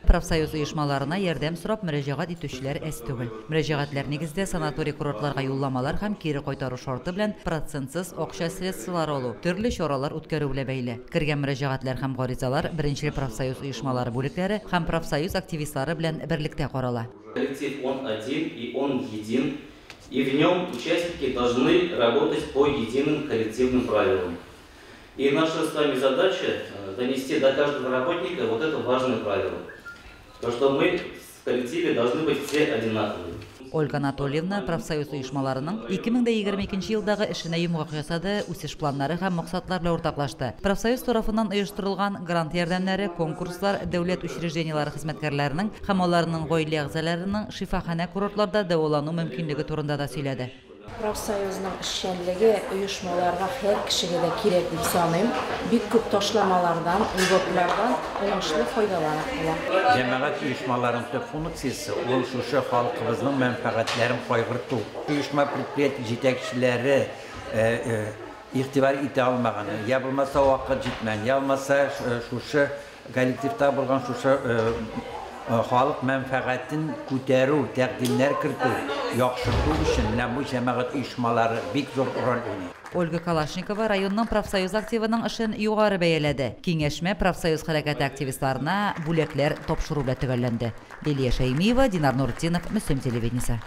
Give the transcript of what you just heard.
Профсоюз оешмаларына ярдәм сорап мөрәҗәгать итүчеләр әз түгел. Мөрәҗәгатьләр нигездә санаторий-курортларга юлламалар һәм кире кайтару шарты белән процентсыз акча средстволары алу, төрле чаралар үткәрү белән бәйле. Кергән мөрәҗәгатьләр һәм гаризалар беренчел профсоюз оешмалары бүлекләре һәм профсоюз активистлары белән берлектә карала. Коллектив он один и он един, и в нем участники должны работать по единым коллективным правилам. И наша с вами задача донести до каждого работника вот это важное правило. То, что мы в коллективе должны быть все одинаковые. Ольга Анатольевна профсоюз оешмаларының 2022 елдагы эшенә йомгак ясады, үсеш планнары һәм максатлар белән уртаклашты. Профсоюз тарафыннан оештырылган грант ярдәмнәре, конкурслар, дәүләт учреждениеләре хезмәткәрләренең һәм аларның гаилә әгъзаларының шифаханә-курортларда дәвалану мөмкинлеге турында да сөйләде. Профсоюзның эшчәнлеге оешмаларга һәр кешегә дә кирәк дип саныйм. Бик күп ташламалардан, льготлардан уңышлы файдаланып була. Җәмәгать оешмаларының төп функциясе ул шушы халкыбызның мәнфәгатьләрен кайгырту. Оешма предприятие җитәкчеләре игътибар итә алмаган, я булмаса вакыт җитмәгән, я булмаса шушы коллективта булган шушы халык мәнфәгатен күтәрү, тәкъдимнәр кертү, яхшырту өчен менә бу җәмәгать оешмалары бик зур роль уйный. Ольга Калашникова районның профсоюз активының эшен югары бәяләде. Киңәшмә профсоюз хәрәкәте активистларына бүләкләр тапшыру белән төгәлләнде. Лилия Шәймиева, Динар Нуртдинов, Мөслим телевидениесе.